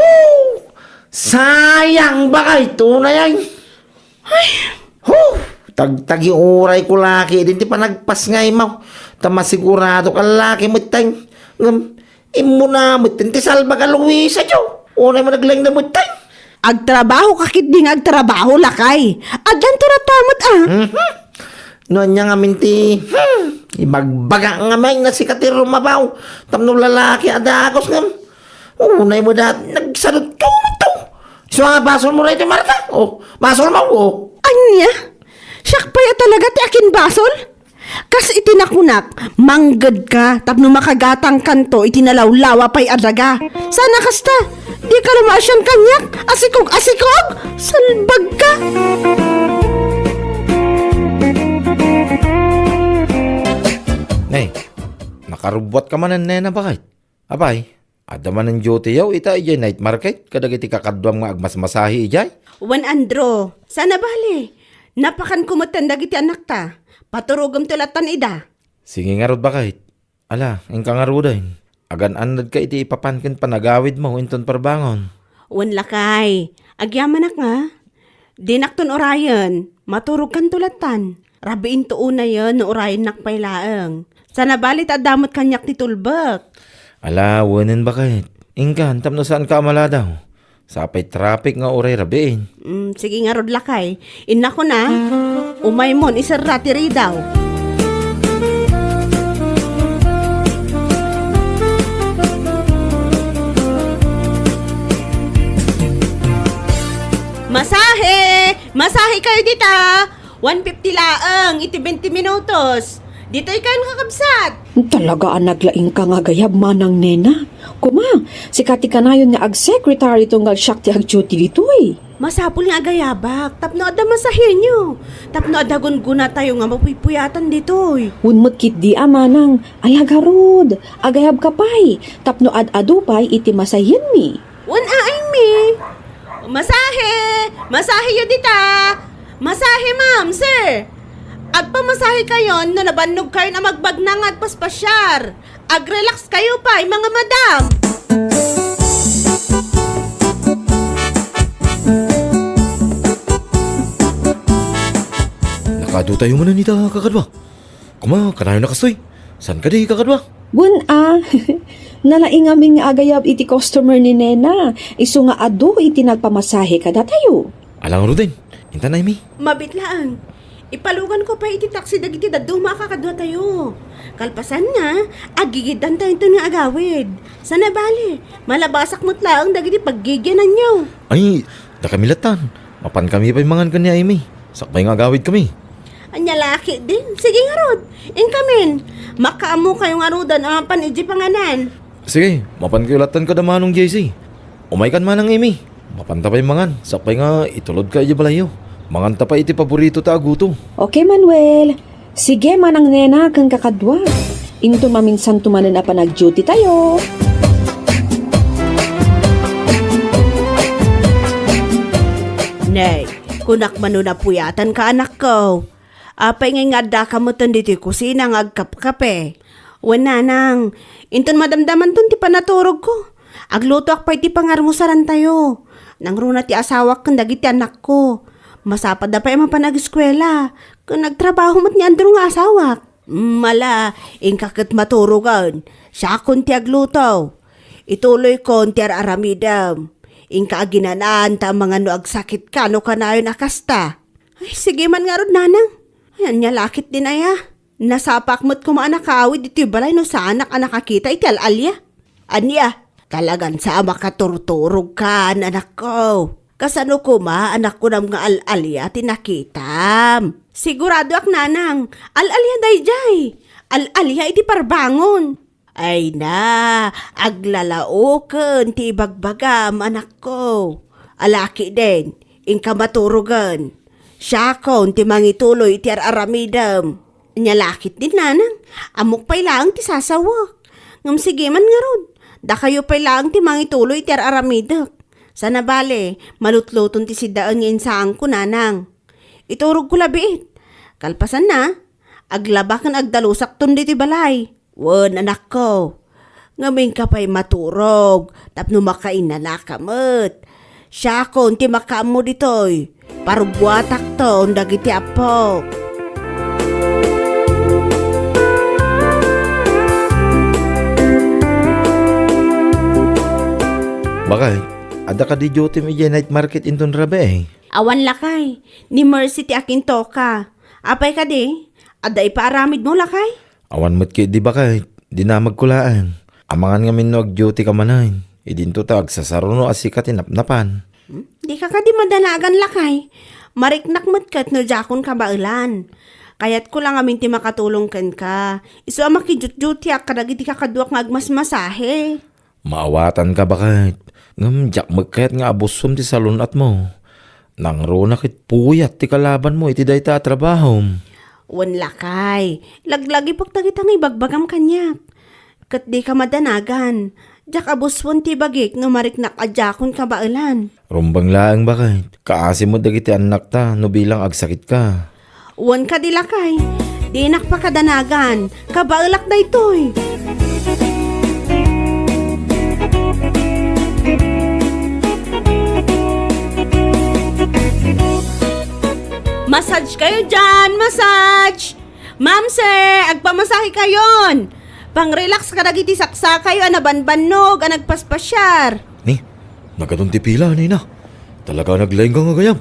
Sayang, bakay, unay, ay! Ay! Ho! Tagtagi urayko la ketdin ti panagpasngaymaw. Ta masiguradok a laki metten. Ngem, immuna metten ti salbag a Luisa, Diyo. Unay mo naglengna metten. Agtrabaho ka ketdi nga agtrabaho, lakay. Addanto ratta met, a. Mhm. No ania ngamin ti, hmm, ibagbaga ngamin a sika ti rumabaw tapno lalaki a dagus ngem. Unay mo dat, nagsadut ka, umato. Isu nga basolmo daytoy, Marta. O, basolmo, o. Ania? Siak pay a talaga ti akinbasol? Kas iti nakunak, mangged ka tapno makagatangkanto iti nalawlawa pay a daga. Sana kasta, di ka lumaasian kaniak, asikog, asikog! Salbag ka! Nay, nakarubbuat ka manen, nena, bakay? Apay, adda manen duty-yo ita idiay night market kadagiti kakaduam nga agmasmasahe idiay? Wen, Andrew, sana bale. Napakanko metten dagiti anakta. Paturogemto lattan ida. Sige ngarud, bakay. Ala, inka ngaruden. Agan-annadka iti ipapan ken panagawidmo inton parbangon. Wen, lakay, agyamanak nga. Dinakton urayen, maturogkanto lattan. Rabiinto unayen no urayennak pay laeng. Sana bale ta adda met kaniak ti tulbek. Ala, wenen, bakay. Inkan, tapno saanka a maladaw. Sapay traffic nga uray rabiin. Mm, sige ngarud, lakay. Innakon a. Umaymon, iserra ti ridaw. Masahe! Masahe kayo dita! One fifty laeng iti twenty minutos. Ditoy kayon, kakabsat. Talaga a naglaingka nga agayab, manang nena. Kuma, sika ti kanayon nga ag-secretary tunggal siak ti ag-duty ditoy. Masapul nga agayabak tapno adda masahenyo, tapno adda gungunatayo nga mapuypuyatan ditoy. Wen met ketdi a, manang, ala garud, agayabka pay tapno ad-adu pay iti masahenmi. Wen, a, Amy. Masahe! Masaheyo dita! Masahe, ma'am, sir! Agpamasahe kayon no nabannog kayon a magbagna nga agpaspasiar. Ag-relax kayo pay, mga madam! Nakaadu tayo manen ita, kakadua. Kuma, kanayon a kastoy. Saan kadi, kakadua? Wen a, nalaing amin nga agayab iti customer ni Nena, isu nga adu iti nagpamasahe kadatayo. Alang Ruden, intan, Amy. Mabit laeng. Ipaluganko pay iti taksi dagiti dadduma a kakaduatayo. Kalpasanna, aggigiddantayo inton nga agawid. Sana bale, malabasak met laeng dagiti paggigiananyo. Ay, dakami lattan. Mapankami pay mangan ken ni Amy. Sakbay nga agawidkami. Ania la ketdin? Sige ngarud. Inkamin, makaammokayo ngaruden a mapan idiay panganan. Sige, mapankayo lattan kada Manong J C. Umaykan, Manang Amy. Mapanta pay mangan, sakbay nga itulodka idiay balayyo. Manganta pay iti paboritota a gutom. Okay, Manuel. Sige, Manang Nena ken kakadua. Inton maminsanto manen a panag-duty tayo. Nay, kunak man no napuyatanka, anakko. Apay ngay nga addaka metten ditoy kusina nga agkapkape? Wen, nanang, inton madamdamanton ti panaturogko, aglutoak pay ti pangarmusarantayo. Nangruna ti asawak ken dagiti anakko. Masapadda pay a mapan ageskuela, ken agtrabaho met ni Andrew nga asawak. Mala, inka ket maturogen, siakon ti agluto. Ituloykon ti ar-aramidem. Inka aginan-an ta amangan no agsakitka no kanayon a kasta. Ay, sige man ngarud, nanang. Ay, ania la ketdin aya? Nasapaak met koma a nakaawid iti balay no saanak a nakakita iti al-alia. Ania? Talagan sa a makaturturogkan, anakko. Kasano koma a nakunam nga al-alia ti nakitam? Siguradoak, nanang, al-alia daydiay. Al-alia iti parbangon. Ay na, aglalaoken ti ibagbagam, anakko. Alakiden, inka maturogen. Siakon ti mangituloy iti ar-aramidem. Ania la ketdin, nanang, ammok pay laeng ti sasawek. Ngem sige man ngarud, dakayo pay laeng ti mangituloy iti ar-aramidek. Sana bale, malutluton ti siddaen nga insaanko, nanang. Iturogko la biit. Kalpasanna, aglaba ken agdalusakton ditoy balay. Wen, anakko, ngem inka pay maturog tapno makainanaka met. Siakon ti makaammo ditoy. Parugguatakton dagiti appok. Bakay, adda kadi duty-m idiay night market inton rabii? Awan, lakay. Ni Mercy ti akintoka. Apay kadi? Adda ipaaramidmo, lakay? Awan met ketdi, bakay. Dinamagko laeng. Amangan ngamin no ag-duty ka manen. Idinto ta agsasaruno a sika ti napnapan. Hmm? Dika kadi madanagan, lakay. Mariknak met ket no diakon kabaelan. Kayatko la ngamin ti makatulong kenka. Isu a makidutdutiak kadagiti kakaduak nga agmasmasahe. Maawatanka, baket. Ngem diak met kayat nga abusom ti salun-atmo. Nangruna ket puyat ti kalabanmo iti dayta a trabahom. Wen, lakay, laglagipek dagita nga ibagbagam kaniak. Ket dika madanagan. Diak abuson ti ibagik no mariknak a diakon kabaelan. Rumbeng laeng, baket. Kaasi met dagiti annakta no bilang agsakitka. Wen kadi, lakay, dinak pakadanagan. Kabaelak daytoy. Massage kayo dyan, massage! Ma'am, sir, agpamasahe kayon. Pang-relax kadagiti saksakayo a nabanbannog a nagpaspasyar. Ni, nagadun ti pila, nena. Talaga naglaing ka nga gayam.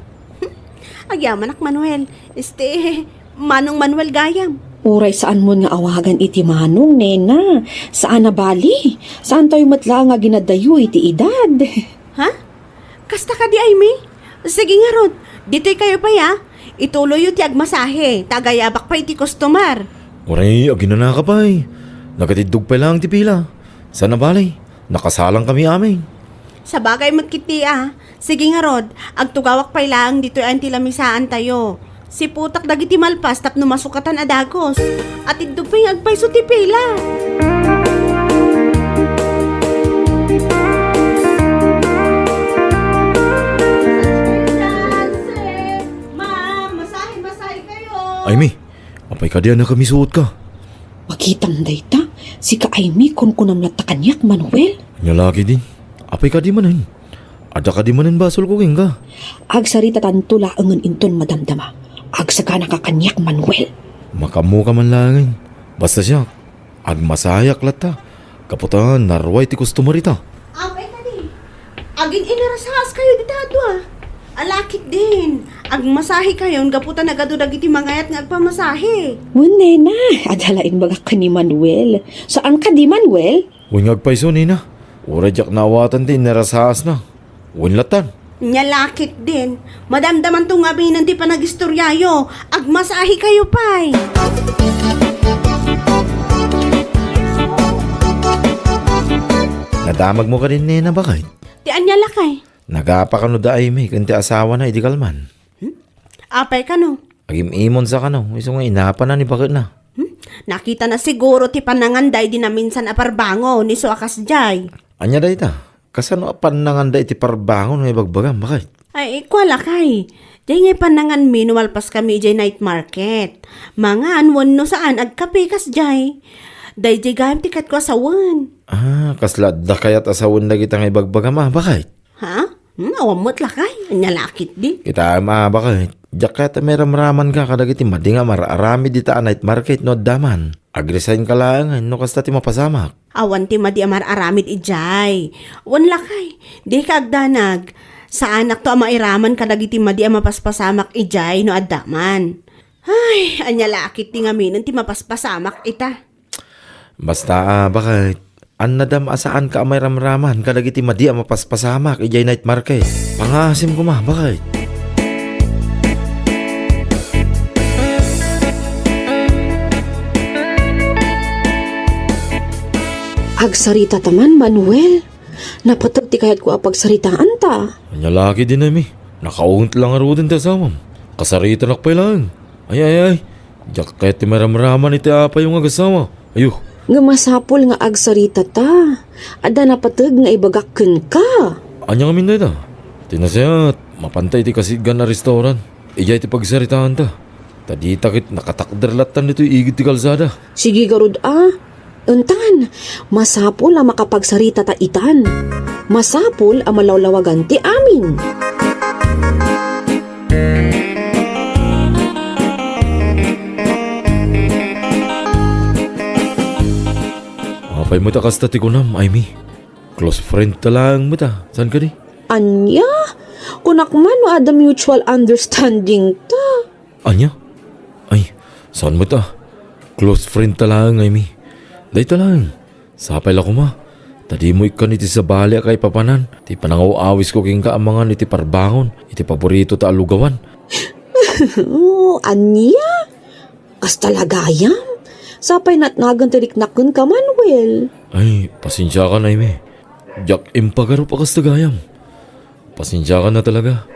Agyamanak, Manuel. Este, Manong Manuel gayam. Uray saanmon nga awagan iti Manong, nena. Saan a bali. Saantayo met la nga ginaddayo iti edad. Ha? Kasta kadi, Aimee? Sige ngarud, ditoy kayo pay, a. Ituloyyo ti agmasahe, ta agayabak pay iti customer. Uray, aginanaka pay. Nagatiddog pay laeng ti pila. Saan a bali, nakasalangkami amin. Sabagay met ketdi, a. Sige ngarud, agtugawak pay laeng ditoy a, ti lamisaantayo. Siputak dagiti malpas tapno masukatan a dagus. Atiddog pay nga agpayso ti pila. Ma'am, masahe, masahe kayo. Aimee, apay kadi a nakamisuotka? Makitam dayta, sika Aimee, kunkunam latta kaniak, Manuel. Ania la ketdin? Apay kadi manen? Adda kadi manen basolko kenka? Agsaritatanto laengen inton madamdama. Agsaganaka kaniak, Manuel. Makaammoka man laengen. Basta siak, agmasaheak latta. Gapu ta naruay ti customer ita. Apay kadi? Agin-inarasas kayo dita a dua. Ala ketdin. Agmasahe kayon gapu ta nagadu dagiti mangayat nga agpamasahe. Wen, nena, adda la imbagak ken ni Manuel. Saan kadi, Manuel? Wen nga agpayso, nena. Uray diak naawatan ti inarasasna. Wen lattan. Nia la ketdin. Madamdamanto ngaminen ti panagistoriayo. Agmasahe kayo pay. Nadamagmo kadin, nena, baket? Ti ania, lakay? Nagapa kano da Aimee ken ti asawana idi kalman? Hmm? Apay kano? Agim-imonsa kano, isu nga inapana ni baketna. Hmm? Nakitana siguro ti pananganda idi naminsan a parbangon, isu a kasdiay. Ania dayta? Kasano a pananganda iti parbangon nga ibagbagam, baket? Ay, kua, lakay. Diay nga pananganmi no malpaskami idiay night market. Mangan wenno saan, agkape kasdiay. Daydiay gayam ti kayatko a sawen. Ah, kasla adda kayat a sawen dagita nga ibagbagam, a, baket? Ha? Hmm, awan met, lakay. Ania la ketdi? Kitaem, a, baket. Diak kayat a mairamramanka kadagiti madi nga mar-aramid dita a night market no adda man. Ag-resignka laengen no kasta ti mapasamak. Awan ti madi a mar-aramid idiay. Wen, lakay, dika agdanag. Saanakto a mairaman kadagiti madi a mapaspasamak idiay no adda man. Ay, ania la ketdi ngaminen ti mapaspasamak ita? Basta, a, baket, annadam a saanka a mairamraman kadagiti madi a mapaspasamak idiay night market. Pangaasim koma, baket. Agsarita ta man, Manuel. Napateg ti kayatko a pagsaritaanta. Ania la ketdin, Aimee? Nakaunget la ngaruden ti asawam. Kasaritanak pay laeng. Ay, ay, ay. Diak kayat ti maramraman iti apayyo nga agasawa. Ayo. Nga masapul nga agsarita ta. Adda napateg nga ibagak kenka. Ania ngamin dayta? Ti nasayaat, mapanta iti kasiggan a restaurant. Idiay ti pagsaritaanta. Ta dita ket nakatakder lattan ditoy igid ti kalsada. Sige garud a. Entan, masapul a makapagsarita ta itan. Masapul a malawlawagan ti amin. Apay met a kasta ti kunam, Aimee? Close friend ta laeng met a. Saan kadi? Ania? Kunak man no adda mutual understanding ta. Ania? Ay, saan met a? Close friend ta laeng, Aimee. Dayta laeng. Sapay la koma. Ta dimo ikkan iti sabali a kaipapanan ti panangaw-awisko kenka amangan iti parbangon iti paborito ta a lugawan. Ania? Kasta la gayam? Sapay natnagan ti riknak kenka, Manuel. Ay, pasensiakan, Aimee. Diak impagarup a kasta gayam. Pasensiakan a talaga.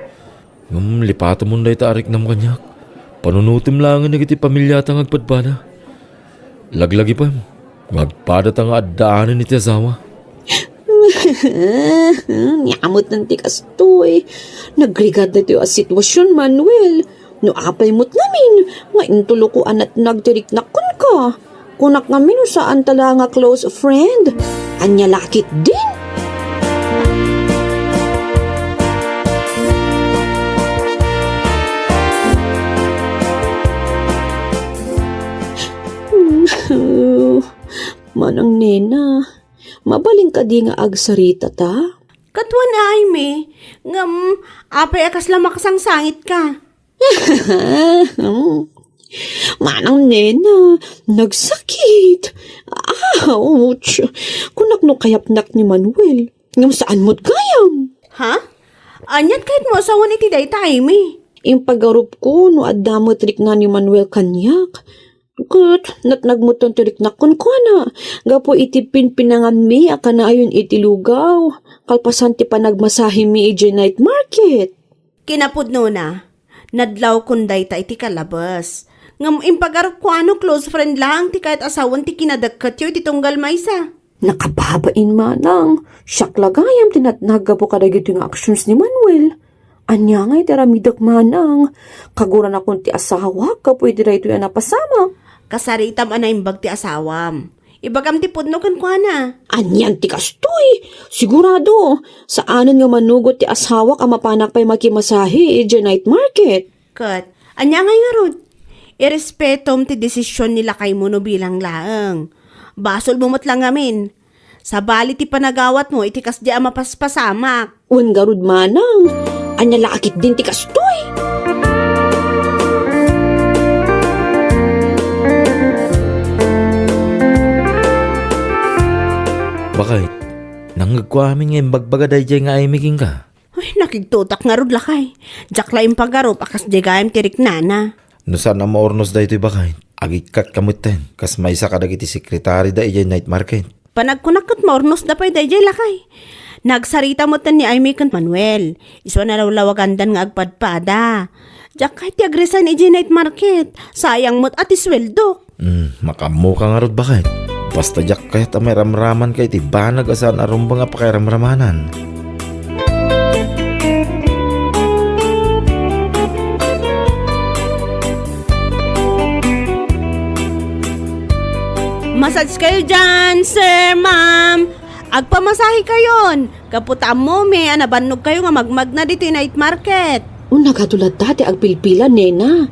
Ngem lipatemon dayta a riknam kaniak. Panunotem laengen dagiti pamiliata nga agpadpada. Laglagipem nga agpadata nga addaanen iti asawa. Nia met ti kastoy. Nagrigat daytoy a sitwasion, Manuel. No apay met ngamin nga intuloko a natnag ti riknak kenka. Kunak ngamin no saanta la nga close friend. Ania la ketdin? Manang Nena, mabalin kadi nga agsarita ta? Ket wen, Aimee, ngem apay a kasla makasangsangitka? Manang Nena, nagsakit. Ouch! Kunak no kayatnak ni Manuel. Ngem saan met gayam? Ha? Aniat kayatmo a sawen iti dayta, Aimee? Impagarupko no adda met rikna ni Manuel kaniak. Ket natnag metten ti riknak kenkuana gapu iti pinpinanganmi a kanayon iti lugaw, kalpasan ti panagmasahemi idiay night market. Kinapudnona, nadlawkon dayta iti kalabes. Ngem impagarupko a no close friend laeng ti kayat a sawen ti kinadekketyo iti tunggal maysa. Nakababain manang, siak la gayam ti natnag gapu kadagitoy nga actions ni Manuel. Ania ngay ti aramidek manang? Kaguranakon ti asawak gapu iti daytoy a napasamak. Kasaritam a naimbag ti asawam. Ibagam ti pudno kenkuana. Anian ti kastoy? Sigurado, saanen nga manugot ti asawak a mapanak pay makimasahe idiay night market. Ket, ania ngay ngarud? Irespetom ti desisyon ni lakaymo no bilang laeng. Basolmo met la ngamin. Sabali ti panagawatmo iti kasdi a mapaspasamak. Wen ngarud manang, ania la ketdin ti kastoy? Bakit? Nangngegko amin nga imbagbaga daydiay nga Aimee kenka. Uy, nakigtotak ngarud lakay. Diak la impagarup a kasdiay gayam ti riknana. No saan a maurnos daytoy, bakit? Agikkatko metten, kas maysa kadagiti sekretarida idiay night market. Panagkunak ket maurnosda pay daydiay lakay. Nagsarita metten ni Aimee ken Manuel. Isu a nalawlawagandan nga agpadpada. Diak kayat ti agresign idiay night market. Sayang met a ti sueldok. Hmm, makaammoka ngarud, bakit? Basta diak kayat a mairamramanka iti banag a saan a rumbeng a pakairamramanan. Massage kayo dyan, sir, ma'am. Agpamasahe kayon. Gapu ta ammomi a nabannogkayo nga magmagna ditoy night market. O, nagadu latta ti agpilpila, nena.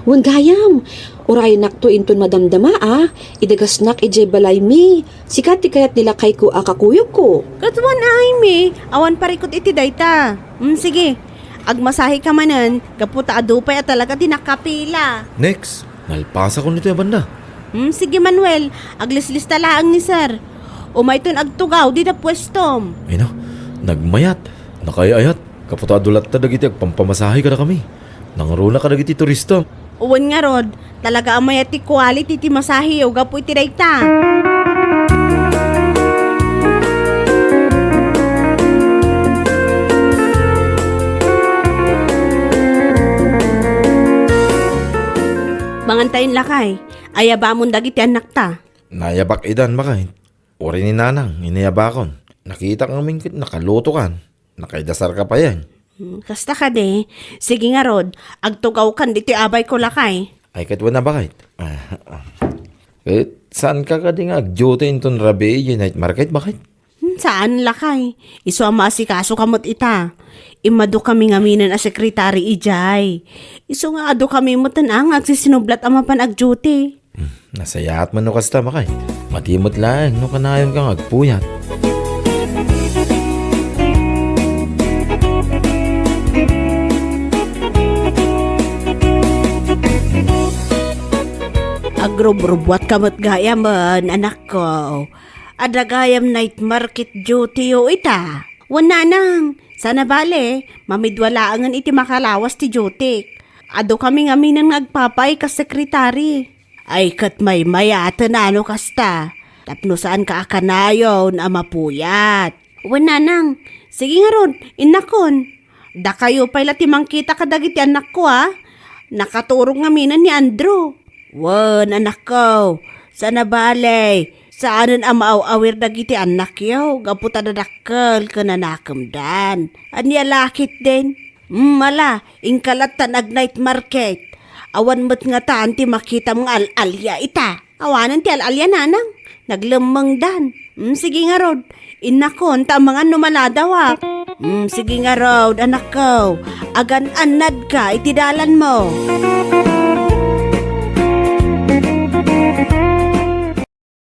Wen gayam, urayennakto inton madamdama a idagasnak idiay balaymi. Sika ti kayat ni lakayko a kakuyogko. Ket wen, Aimee, awan parikut iti dayta. Mm, sige. Agmasaheka manen, gapu ta adu pay a talaga ti nakapila. Next. Nalpasakon iti a banda. Hmm, sige, Manuel. Aglislista laeng ni sir. Umayton agtugaw dita puestom. Ay na, nagmayat, nakaay-ayat. Gapu ta adu latta dagiti agpampamasahe kadakami. Nangruna kadagiti turista. Wen ngarud, talaga a mayat ti quality ti masaheyo gapu iti dayta. Mangantayon lakay, ayabamon dagiti annakta. Nayabak idan, bakay. Uray ni Nanang, inayabakon. Nakitak ngamin ket nakalutokan. Nakaidasarka payen. Hmm, kasta kadi. Sige ngarud, agtugawkan ditoy abayko lakay. Ay, ket wen a, bakay. Ah, ah. Ket saanka kadi nga agduty inton rabii idiay night market, bakay? Hmm, saan lakay. Isu a maasikasoka met ita. Immadukami ngaminen a sekretari idiay. Isu nga adukami metten a nga agsisinublat a mapan agduty. Hmm, nasayaat man no kasta, bakay. Mati met laeng no kanayonka nga agpuyat. Agrubrubuatka met gayamen, anakko. Adda gayam night market duty-yo ita. Wen nanang, saan a bale, mamidua laengen iti makalawas ti duty. Adukami ngaminen nga agpapaay kas sekretari. Ay, ket maymayaten a no kasta, tapno saanka a kanayon a mapuyat. Wen nanang, sige ngarud, innakon. Dakayo pay la ti mangkita kadagiti annakko a. Nakaturog ngaminen ni Andrew. Wen, anakko, saan a bale, saanen a maaw-awir dagiti annakyo gapu ta dadakkel ken nanakemdan. Ania la ketdin? Mm, ala, inka lattan ag-night market. Awan met ngatan ti makitam nga al-alia ita. Awanen ti al-alia, nanang. Naglemmengdan. Mm, sige ngarud. Innakon, ta amangan no maladawak. Mm, sige ngarud, anakko. Agan-annadka iti dalanmo.